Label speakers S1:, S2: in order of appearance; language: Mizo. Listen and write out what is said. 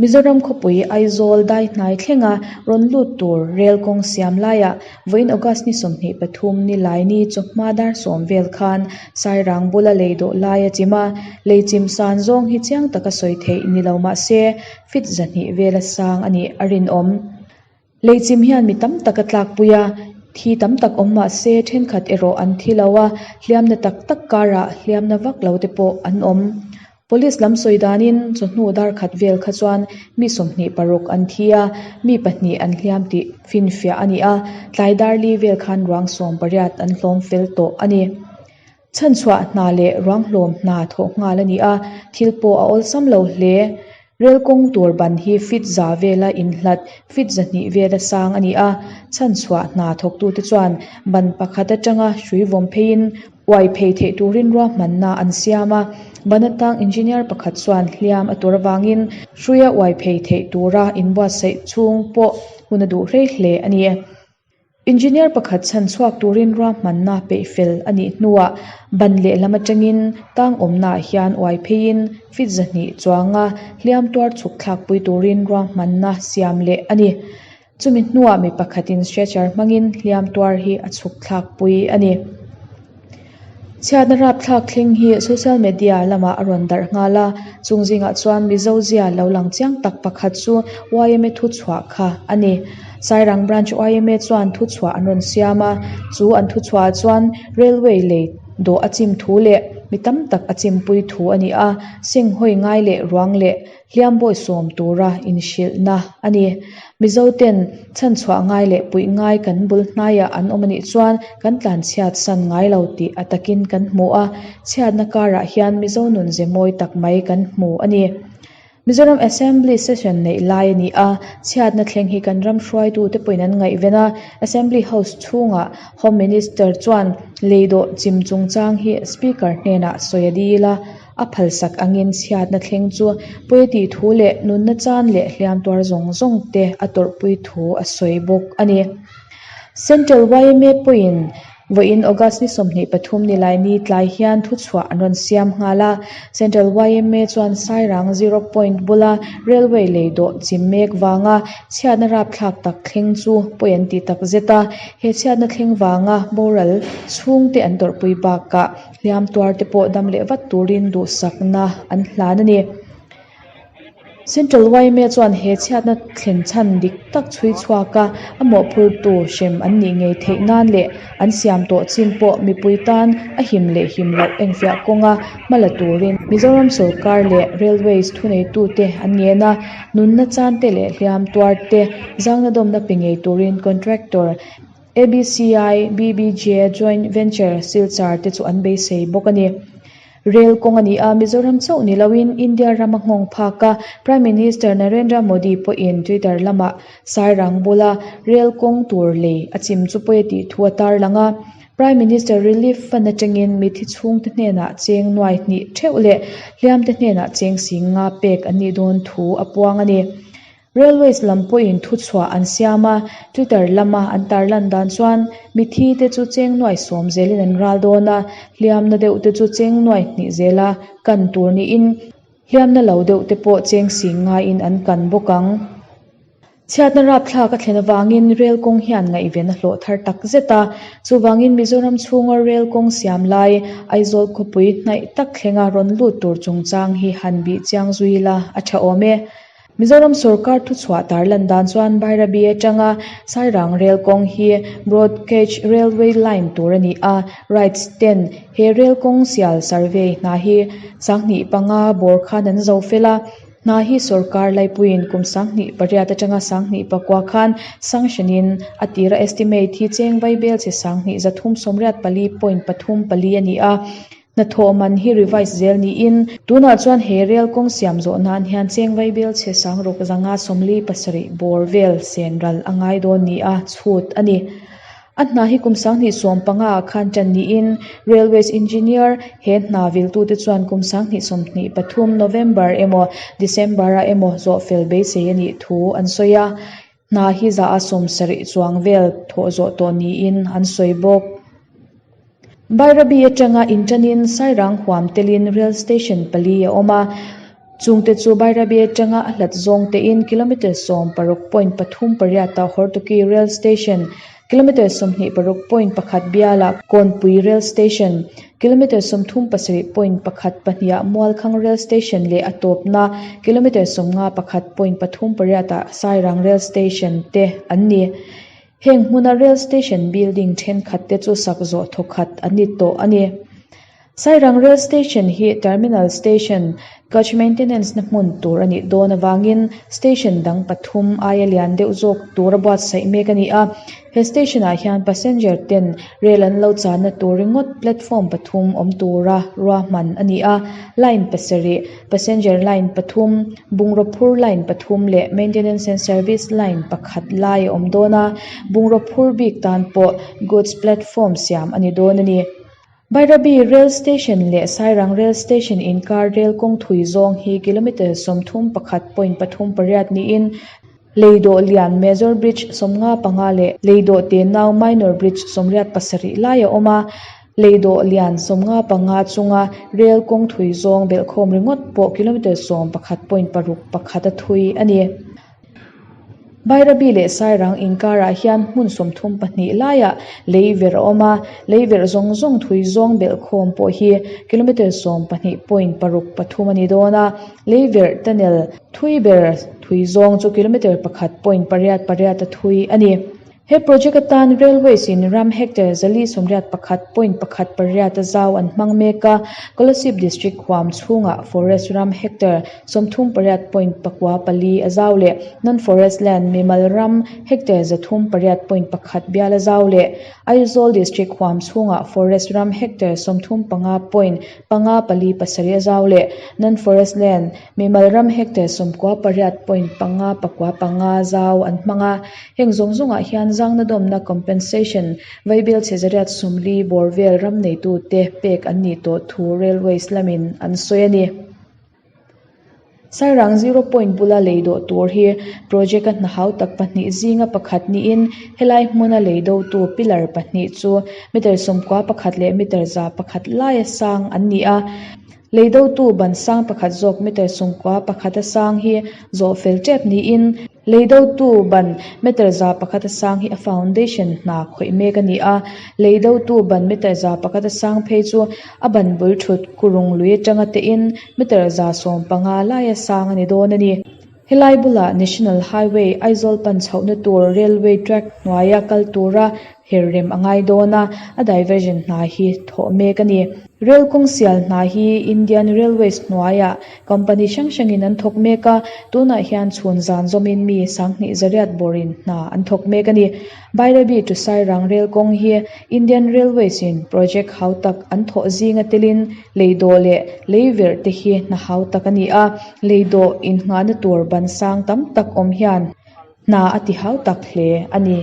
S1: Mizoram khawpui Aizawl dai hnai thlenga rawn lut tur rel kawng siam laiah vawiin August ni 23 ni laini chawhma dar 10 vel khan Sairang bula lei dawh lai a chim a, lei chim san zawng hi chiang taka sawi theih ni lo mah se feet 200 vela sang a nih a rinawm. Lei chim hian mi tam tak a tlakpui a, thi tam tak awm mah se thenkhat erawh an thi lo a, hliamna tak tak karah hliamna vak lo te pawh an awm. Police lam sawi danin chawhnu dar khat vel kha chuan mi 26 an thi a, mi pahnih an hliam tih finfiah a ni a, tlai dar li vel khan ruang 18 an hlawm fel tawh a ni. Chhanchhuah hna leh ruang hlawm hna thawh nghal a ni a, thil pawh a awlsam lo hle. Rel kawng tur ban hi feet 100 vela inhlat, feet 200 vela sang a ni a, chhanchhuah hna thawktute chuan ban pakhat atanga hrui vawm pheiin uai phei theih turin ruahmanna an siam a, ban atang engineer pakhat chuan hliam a tur avangin hruia uai phei theih tura inbuatsaih chhung pawh hun a duh hlei hle a ni. Engineer pakhat chhan chhuak turin ruahmanna peih fel a nih hnuah ban lehlam atangin tang awmnaah hian uai pheiin feet 200 chuanga hliam tuar chhuk thlakpui turin ruahmanna siam leh a ni. Chumi hnuah mi pakhatin stretcher hmangin hliam tuar hi a chhuk thlakpui a ni. Chhiatna rapthlak thleng hi social media lamah a rawn darh nghal a, chung zingah chuan Mizo zia lo lang chiang tak pakhat chu YMA thuchhuah kha a ni. Sairang Branch YMA chuan thuchhuah an rawn siam a, chu an thuchhuahah chuan railway lei dawh a chim thu leh mi tam tak a chimpui thu a ni a, senghawi ngai leh ruang leh hliam bawi sawm tura inhrilhna a ni. Mizo ten chhanchhuah ngai leh puih ngai kan bul hnaiah an awm a nih chuan kan tlanchhiat san ngai lo tih a takin kan hmu a, chhiatna karah hian Mizo nun ze mawi tak mai kan hmu a ni. Mizoram Assembly session neih lai a ni a, chhiatna thleng hi kan ram hruaitute pawhin an ngaihven a, Assembly House chhungah Home Minister chuan lei dawh chim chungchang hi Speaker hnenah sawi a dil a, A phalsak angin chhiatna thleng chu pawi tih thu leh nunna chan leh hliam tuar zawng zawng te a tawrhpui thu a sawi bawk a ni. Central YMA pawhin vawiin August ni 23 Nilaini tlai hian thuchhuah an rawn siam nghal a. Central YMA chuan Sairang Zero Point bula railway lei dawh chim mek vanga chhiatna rapthlak tak thleng chu pawi an ti tak zet a. He chhiatna thleng vanga boral chhungte an tawrhpui bakah Hliam tuar te pawh dam leh vat turin duhsakna an hlan a ni. Central YMA chuan he chhiatna thlen chhan dik tak chhui chhuak a, a mawhphurtu hrem an nih ngei theih nan leh an siam tawh chin pawh mipui tan a him leh him loh enfiah kawnga hma la turin Mizoram sawrkar leh Railways thuneitute an ngen a, nunna chan te leh hliam tuar te zangna dawmna pe ngei turin contractor ABCI, BBJ Joint Venture Silchar te chu an beisei bawk a ni. Rel kawng a ni a, Mizoram chauh ni loin India rama nghawng phak a, Prime Minister Narendra Modi pawhin Twitter lamah Sairang bula rel kawng tur lei a chim chu pawi a tih thu a tarlang a. Prime Minister Relief Fund atangin mithi chhungte hnenah cheng nuai hnih theuh leh hliamte hnenah cheng 50 pek an nih dawn thu a puang a ni. Railways lam pawhin thuchhuah an siam a, Twitter lama an tarlan dan chuan mithi te chu cheng nuai 10 zelin an ral dawn a, hliamna deuh te chu cheng nuai hnih zela kan tur niin hliamna lo deuh te pawh cheng 50 in an kan bawk ang. Chhiatna rapthlak a thlen avangin rel kawng hian ngaihven a hlawh thar tak zet a, chuvangin Mizoram chhunga rel kawng siam lai Aizawl khawpui hnaih tak thlenga rawn lut tur chungchang hi han bih chiang zui la a tha awm e. Mizoram sawrkar thuchhuah tarlan dan chuan Bairabi atanga Sairang rel kawng hi Broad Gauge Railway Line tur a ni a, RITES ten he rel kawng sial survey hna hi 2005 bawr khan an zo fel a, hna hi sawrkar laipuiin kum 2008 atanga 2009 khan sanction-in a tira estimate hi cheng vaibel che 2384.34 a ni a. Hnathawh man hi revise zel niin, tunah chuan he rel kawng siam zawh nan hian cheng vaibel chhe 6547 bawr vel sen ral a ngai dawn ni a chhut a ni. A hna hi kum 2015 ah khan tan niin, Railways Engineer he hna viltute chuan kum 2023 November emaw December ah emaw zawh fel beisei a nih thu an sawi a. Hna hi za a 70 chuang vel thawh zawh tawh niin an sawi bawk. Bairabi atanga inṭanin Sairang huam telin rail station pali a awm a. Chungte chu Bairabi atanga a hlat zawng tein kilometre 16 point pathum pariatah Hortoki Rail Station, kilometre 26 point pakhat bialah Kawnpui Rail Station, kilometre 37 point pakhat pahnihah Mualkhang Rail Station leh a tawpna kilometre 51 point pathum pariatah Sairang Rail Station te an ni. Heng hmuna Rail Station building thenkhat te chu sak zawh thawkhat an ni tawh a ni. Sairang Rail Station hi Terminal Station, Coach Maintenance na hmun tur a nih dawn avangin Station dang pathum aia lian deuh zawk tur a buatsaih mek a ni a. He Station ah hian passenger ten rel an lo channa tur ringawt platform pathum awm tura ruahman a ni a. Line pasarih, passenger line pathum, bungraw phur line pathum leh maintenance and service line pakhat lai a awm dawn a. Bungraw phur bik tan pawh goods platform siam a ni dawn a ni. Bairabi Rail Station leh Sairang Rail Station inkar rel kawng thui zawng hi kilometre 31 point pathum pariat niin Leidawh lian Major Bridge 55 leh Leidawh tenau Minor Bridge 87 lai a awm a. Leidawh lian 55 chunga rel kawng thui zawng belhkhawm ringawt pawh kilometre 11 point paruk pakhat a thui a ni. Bairabi leh Sairang inkarah hian hmun 32 laiah lei verh a awm a, lei verh zawng zawng thui zawng belhkhawm pawh hi kilometre 12 point paruk pathum a ni dawn a, lei verh tunnel thui ber thui zawng chu kilometre pakhat point pariat pariat a thui a ni. He project atan Railways in ram hectare 481 point pakhat pariat a zau an hmang mek a, Kolasib District huam chhungah forest ram hectare 38 point pakua pali a zau leh non-forest land mimal ram hectare 308 point pakhat bial a zau leh Aizawl District huam chhungah forest ram hectare 35 point panga pali pasarih a zau leh non-forest land mimal ram hectare 98 point panga pakua panga zau an hmang a. Heng zawng zawngah hian zangna dawmna compensation vaibel chhe 140 bawr vel ram neitute pek an nih tawh thu Railways lamin an sawi a ni. Sairang zero point bula lei dawh tur hi project a hna hau tak pahnih zinga pakhat niin helai hmuna lei dotu pillar pahnih chu meter 91 leh meter 101 laia sang an ni a. Lei dotu ban sang pakhat zawk meter 91 a sang hi zawh fel tep niin lei dotu ban meter 101 a sang hi a foundation hna khawih mek a ni a. Lei dotu ban meter 101 a sang phei chu a ban bul thut kurung lui atanga tein meter 115 laia sang a ni dawn a ni. Helai bulah National Highway Aizawl pan chhohna tur railway track hnuaia kal tura her rem a ngai dawn a, a diversion hna hi thawh mek a ni. Rail kawng sial hna hi Indian Railways hnuaiah company hrang hrangin an thawk mek a, tunah hian chhun zan zawmin mi 2800 bawrin hna an thawk mek a ni. Bairabi to Sairang rail kawng hi Indian Railways in project hau tak an thawh zinga telin lei dawh leh lei verh te hi hna hau tak a ni a, lei dawh innghahna tur ban sang tam tak awm hian hna a ti hau tak hle a ni.